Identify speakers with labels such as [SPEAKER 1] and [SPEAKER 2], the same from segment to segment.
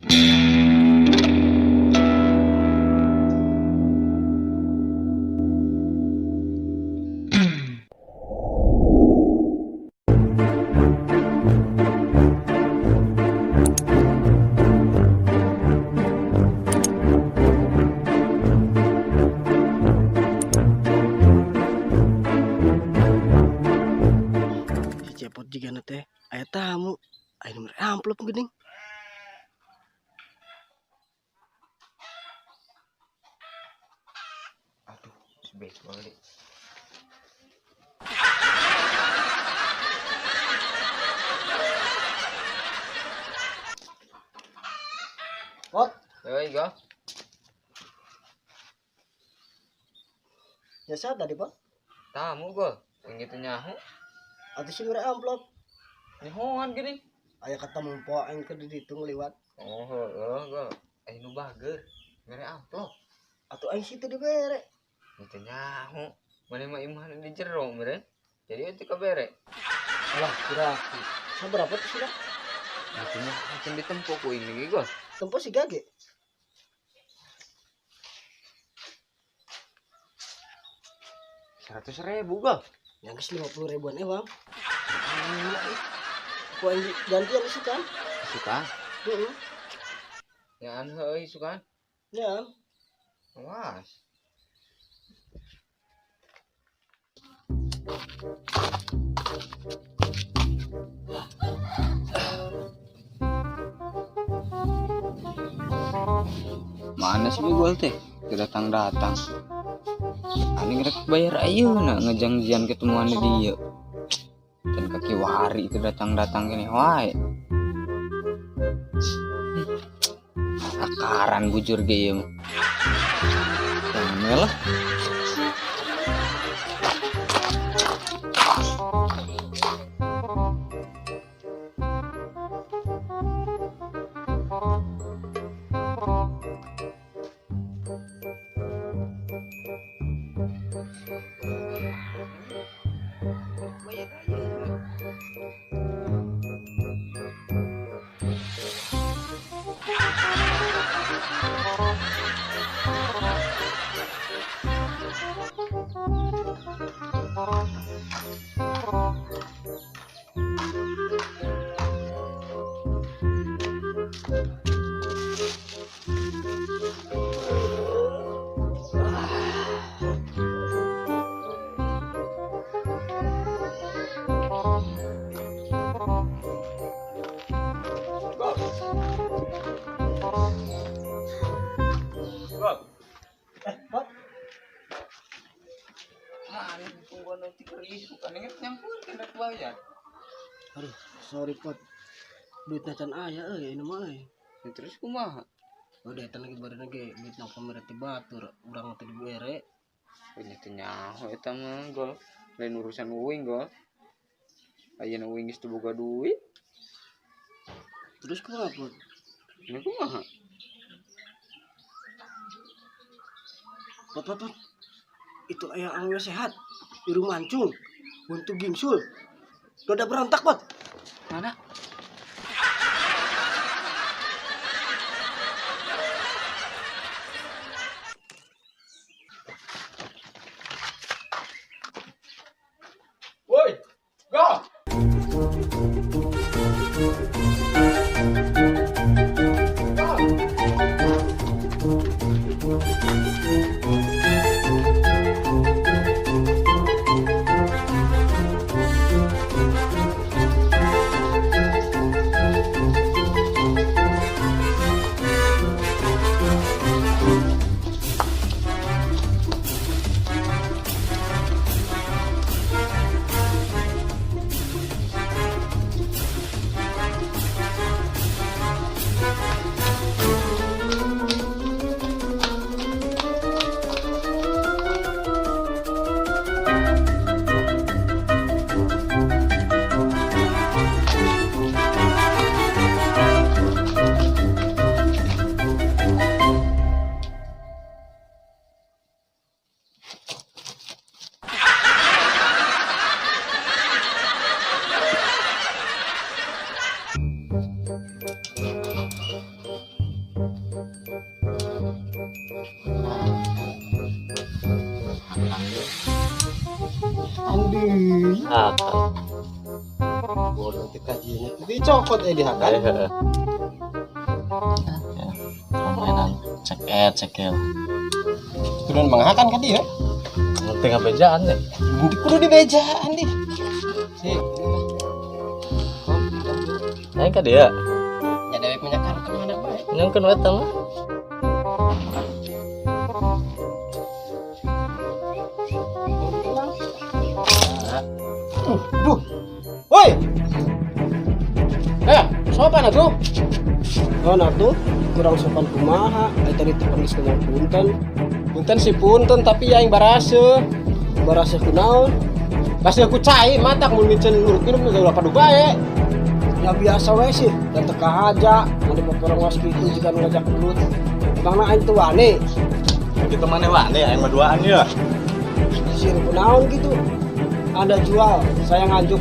[SPEAKER 1] Si Cepot jigana teh aya tamu, aya nu mere amplop geuning.
[SPEAKER 2] Aduh, si Begol deh.
[SPEAKER 1] Pot,
[SPEAKER 2] Yoi, go.
[SPEAKER 1] Jasa tadi, Pot.
[SPEAKER 2] Tamu gol. Yang gitu nyaho.
[SPEAKER 1] Atuh si mere amplop.
[SPEAKER 2] Nyahoan geuning.
[SPEAKER 1] Aya ketemu po aing keur di ditu ngeliwat.
[SPEAKER 2] Oh, heeh, gol. Aya nu bager. Mere amplop.
[SPEAKER 1] Atuh aing situ dibere.
[SPEAKER 2] Itu nyaho. Mana mah imah di jero meureun. Jadi itu kabere.
[SPEAKER 1] Alah, kira-kira. Saberapa tuh sudah?
[SPEAKER 2] Itu nyaho can ditempo ku ini ge, gol.
[SPEAKER 1] Tempo si gage.
[SPEAKER 2] 100.000, gol.
[SPEAKER 1] Yang geus 50 ribuan ewang. Ku aing gantian isukan.
[SPEAKER 2] Isukan?
[SPEAKER 1] Heeh.
[SPEAKER 2] Nyaan heueuh isukan?
[SPEAKER 1] Ya.
[SPEAKER 2] Awas. Mana sih Begol teh? Datang-datang. Ani ngerek bayar ayeuna ngejangjian ketemuan di dieu. Dan kaki wari itu datang-datang gini wae. Akaran bujur ge ieu mah. Jangan we lah.
[SPEAKER 1] Aduh, sorry Pot. Duitna can aya euy ini mah euy.
[SPEAKER 2] Ya, terus kumaha?
[SPEAKER 1] Udah eta lagi barena ge duitna kamera ti batur, urang teh dibere.
[SPEAKER 2] Punya teh nyaho eta mah gol. Lain urusan uing gol. Ayeuna uing geus teu boga duit.
[SPEAKER 1] Terus kumaha Pot?
[SPEAKER 2] Ya kumaha?
[SPEAKER 1] Pot, Pot, Pot. Itu aya awewe sehat, irung mancung, buntu gingsul. Udah berontak, Pot.
[SPEAKER 2] Mana? Woi, go!
[SPEAKER 1] Bodoh teh kajiannya. Dicokot dihakan.
[SPEAKER 3] Heeh. Ya, permainan cek cekel.
[SPEAKER 1] Turun manghakan ka dia.
[SPEAKER 3] Tengah bejaan deh.
[SPEAKER 1] Kudu dibejaan deh. Si.
[SPEAKER 3] Naik ka dia.
[SPEAKER 1] Ya dewek menyakar ke mana bae.
[SPEAKER 3] Nyungkeun we teh mah.
[SPEAKER 1] Duh. Woi. Eh, sopan atuh. Oh, atuh kurang sopan kumaha? Ai tadi teh geus ngomong punten. Punten si punten tapi aing baraseuh. Baraseuh kunaon? Baraseuh ku cai matak mun miceun nurut minum ulah padu bae. Ya biasa we sih, dan teka haja, mun dipoporong was kitu jika nu ngajak mulut. Bangna aing teu wani.
[SPEAKER 3] Kitu maneh wani aing mah duaan ya.
[SPEAKER 1] Sieun kunaon gitu. Anda jual, saya nganjuk.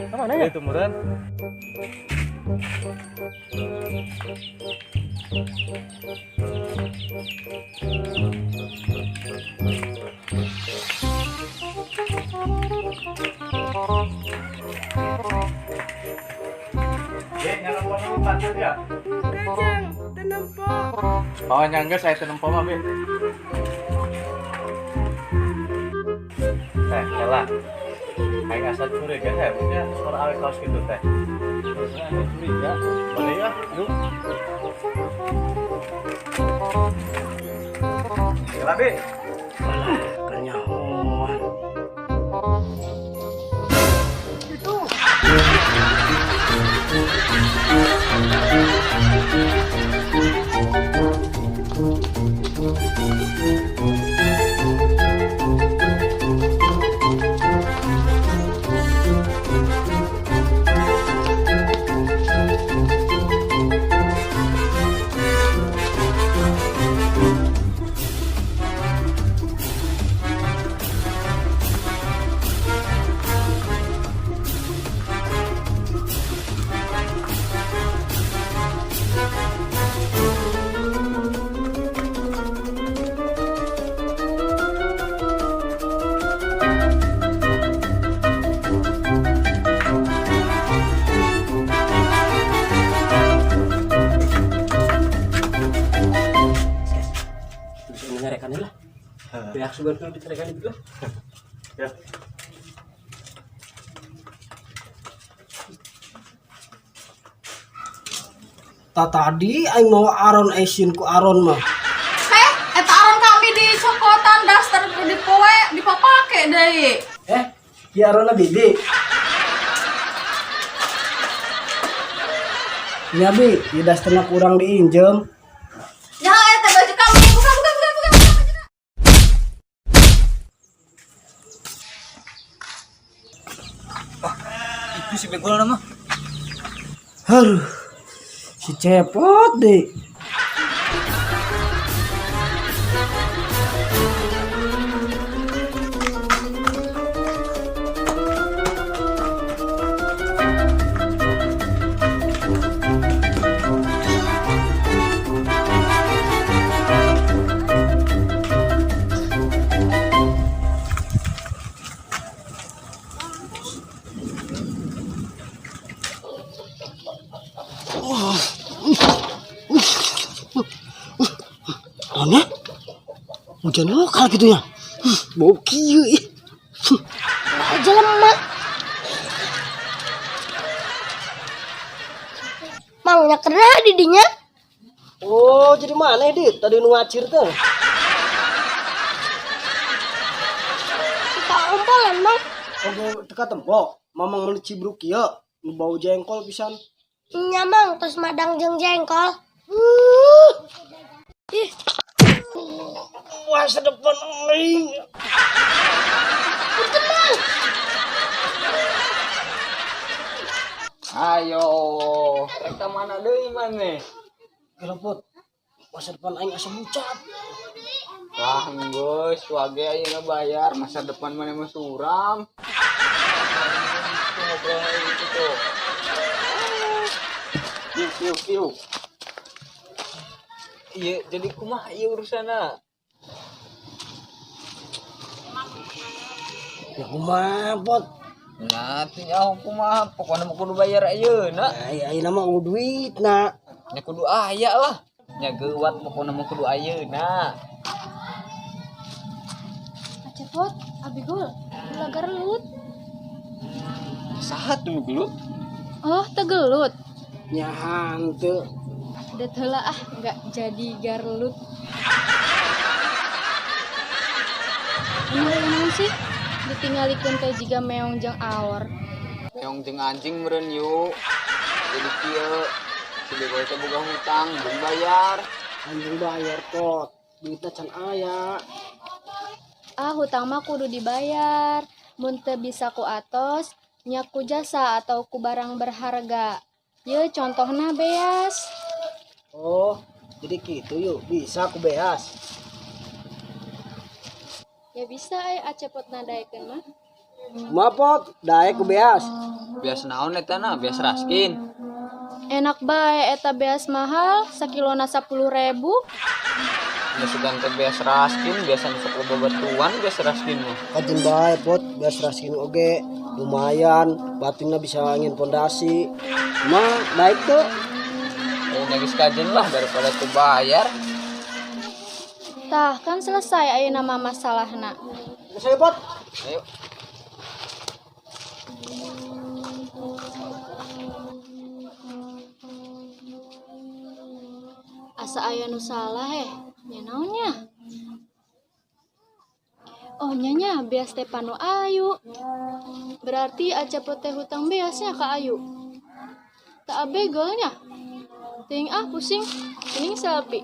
[SPEAKER 3] Kemana ya? Itu meureun. Oh, nyangga saya tenempo mah, Bi. Teh, kela. Aing asa curiga ya, punya suara awe kaos gitu teh. Aing curiga. Boleh ya? Yuk. Kela, Bi.
[SPEAKER 1] Alah, kenyahoan. Itu. Bisa menyarekan lah. Pihak sugan dulu dicarekan itu lah.
[SPEAKER 3] Ya.
[SPEAKER 1] Ta tadi aing mau aron aisin ku aron mah.
[SPEAKER 4] Heh, eta aron kami di cokotan daster di poe dipapake deui.
[SPEAKER 1] Eh, ki aronna bibi. Ya bi, di dasterna kurang diinjem.
[SPEAKER 4] Ya eta baju kami buka buka buka buka. Buka baju.
[SPEAKER 2] Itu si begol nama.
[SPEAKER 1] Haruh, si cepot deh. Aneh, hujan lokal gitu ya. Bau kieu ih.
[SPEAKER 4] Jelema.
[SPEAKER 5] Mang nya kena di dinya.
[SPEAKER 1] Oh, jadi mana dit? Tadi nu ngacir teh.
[SPEAKER 5] Suka ompolan, Mang.
[SPEAKER 1] Oge teka tempo. Mamang meuli cibruk kieu, nu bau jengkol pisan.
[SPEAKER 5] Nya Mang, terus madang jeung jengkol. Ih,
[SPEAKER 1] Masa depan aing.
[SPEAKER 5] punten Mang.
[SPEAKER 2] Ayo, rek ka mana deui maneh?
[SPEAKER 1] Gelepot. Masa depan aing asa bucat.
[SPEAKER 2] Wah, geus wage ayeuna bayar, masa depan maneh mah suram. Ngobrol itu tuh. Yuk, yuk, yuk. Iya, jadi kumaha ieu urusanna?
[SPEAKER 1] Ya kumaha, Pot?
[SPEAKER 2] Nah, teu nyaho kumaha, pokona mah kudu bayar ayeuna.
[SPEAKER 1] Ai ayeuna mah eueuh duitna.
[SPEAKER 2] Nya kudu aya lah. Nya geuwat pokona mah kudu ayeuna.
[SPEAKER 6] Cepot, Abigul, ulah gelut.
[SPEAKER 2] Saha tuh nu gelut?
[SPEAKER 6] Oh, tegelut.
[SPEAKER 1] Nya hanteu.
[SPEAKER 6] Det heula ah, nggak jadi garlut. Ini naon sih? Ditinggalikeun teh jiga meong jeung aor.
[SPEAKER 2] Meong jeung anjing meureun yuk. Jadi kieu si Begol teh boga hutang, belum bayar.
[SPEAKER 1] Anjing bayar, Pot. Duitna can aya.
[SPEAKER 6] Ah, hutang mah kudu dibayar. Mun teu bisa ku atos, nya ku jasa atau ku barang berharga. Ye, contohna beas.
[SPEAKER 1] Oh, jadi gitu yuk. Bisa ku beas.
[SPEAKER 6] Ya bisa ai acepot nadaekeun mah.
[SPEAKER 1] Kumaha, Pot? Daek ku beas.
[SPEAKER 2] Biasa naon eta na, biasa raskin.
[SPEAKER 6] Enak bae eta beas mahal, sakilona 10.000.
[SPEAKER 2] Ya sugan teh biasa raskin, biasa nu sok loba batuan biasa raskin mah.
[SPEAKER 1] Kajen bae, Pot. Beas raskin oge. Lumayan, batinna bisa ngin pondasi. Kumaha, daek tuh?
[SPEAKER 2] Oh, nya geus kajen lah daripada teu bayar.
[SPEAKER 6] Tah, kan selesai ayeuna mah masalahna.
[SPEAKER 1] Geus ayo, Pot.
[SPEAKER 2] Ayo.
[SPEAKER 6] Asa aya nu salah heh. Nya naon nya? Oh nya nya beas teh panu Ayu. Berarti Acepot teh hutang beasnya ka Ayu. Tak abegol nya. Ting ah pusing. Mending selfie.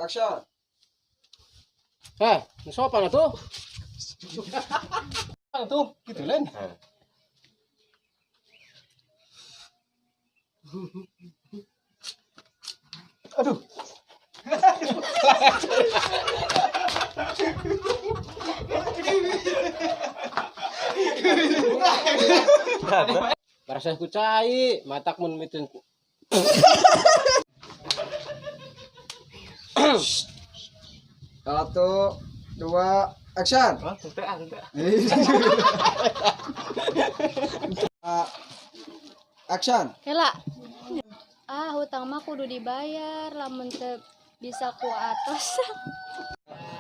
[SPEAKER 1] Action. Eh, nu sopan atuh. Tuh, gitu lain. Aduh. Barasa ku cai, matak mun miteun ku.
[SPEAKER 7] Satu, dua, action.
[SPEAKER 2] Wah, teu ah, teu.
[SPEAKER 7] Action.
[SPEAKER 6] Kela. Ah, hutang mah kudu dibayar lamun teu bisa ku atos.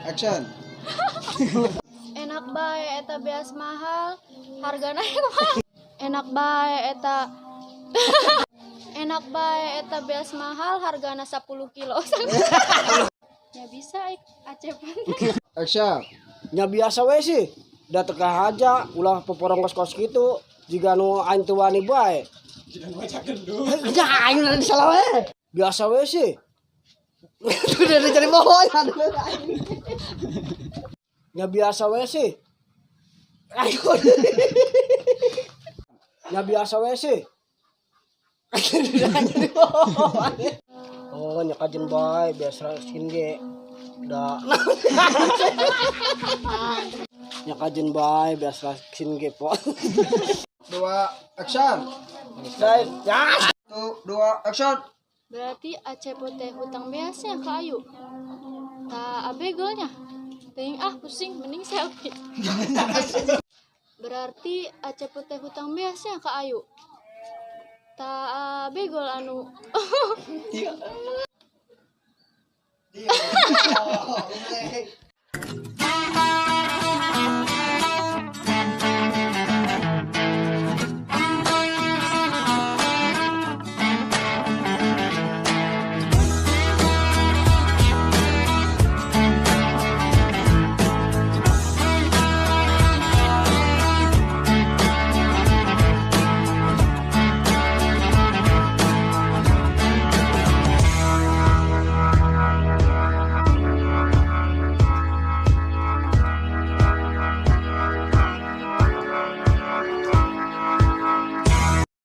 [SPEAKER 7] Action.
[SPEAKER 6] Enak bae eta beas mahal, hargana mah. Enak bae eta Enak bae eta beas mahal hargana 10 kilo. Ya bisa ai Acep.
[SPEAKER 7] Action.
[SPEAKER 1] Nya biasa we sih. Da teka aja ulah poporong kos-kos gitu. Jiga nu aing teu wani bae. Ya aing nanti salah we. Biasa we sih. Udah dicari pohon. Nya biasa we sih. Ayo. Nya biasa we sih. Oh, nya kajen bae biasa skin ge. Da. Nya kajen bae biasa skin ge po.
[SPEAKER 7] Dua, action.
[SPEAKER 1] Dai, ya.
[SPEAKER 7] Satu, dua, action.
[SPEAKER 6] Berarti Acep teh hutang beasnya ka Ayu. Tak abegolnya. Ting ah pusing mending selfie. Berarti Acep teh hutang beasnya ka Ayu. Tak abegol anu.
[SPEAKER 7] Iya.